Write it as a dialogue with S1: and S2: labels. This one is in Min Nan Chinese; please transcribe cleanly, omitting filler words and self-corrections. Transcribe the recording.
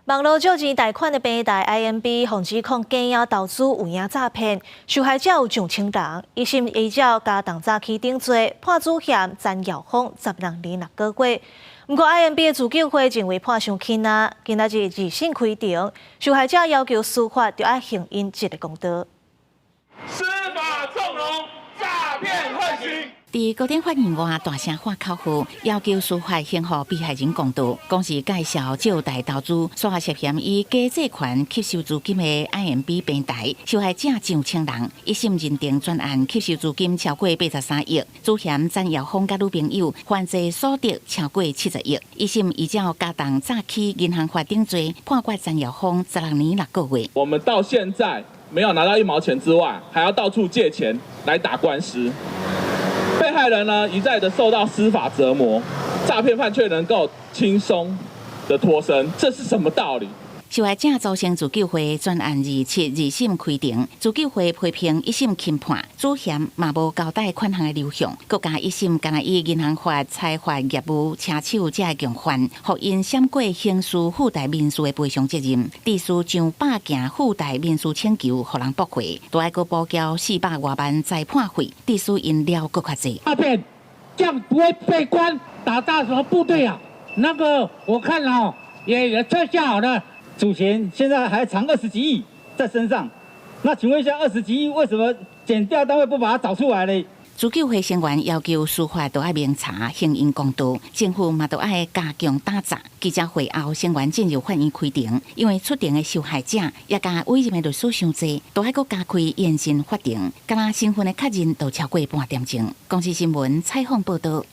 S1: 網路借錢貸款的平台 IMB，予指控假影投資有影詐騙，受害者有上千人。一審依照加重詐欺等罪，判主嫌詹耀峰16年6個月。毋過 IMB 的自救會認為判傷輕啊，今仔日二審開庭，受害者要求司法著愛還𪜶一个公道。
S2: 司法縱容詐騙橫行。
S3: 佇高等法院外大聲喊口號，要求司法還予被害人公道。講是介紹借貸投資，煞涉嫌以假借款吸收資金的 IMB 平台，受害者上千人。一審認定全案吸收資金超過83億，主嫌詹耀峰佮女朋友犯罪所得超過70億。一審依照加重詐欺銀行法等罪，判決詹耀峰16年6個月。
S2: 我們到現在沒有拿到一毛錢之外，還要到處借錢來打官司。被害人呢一再的受到司法折磨，詐騙犯卻能夠輕鬆的脫身，這是什麼道理？
S3: 受害者組成自救會專案27二審開庭，自救會批評一審輕判，主嫌嘛無交代款項的流向，閣加一審干焦以銀行法裁罰業務車手這个共犯，予𪜶閃過刑事附帶民事的賠償責任，致使上百件附帶民事請求予人駁回，都愛閣補繳400外萬裁判費，致使𪜶了閣較濟。
S4: 詐騙這樣不會被關，打詐什麼部隊啊？那個我看哦，也撤下好了。
S5: 主嫌現在還藏20幾億在身上，那請問一下，二十幾億為什麼檢調單位不把它找出來呢？
S3: 自救會成員要求司法都愛明查，還𪜶公道，政府嘛都愛加強打詐。記者會後，成員進入法院開庭，因為出庭的受害者也佮委任的律師傷濟，都愛閣加開延伸法庭，干焦身份的確認都超過半點鐘。公視新聞採訪報道。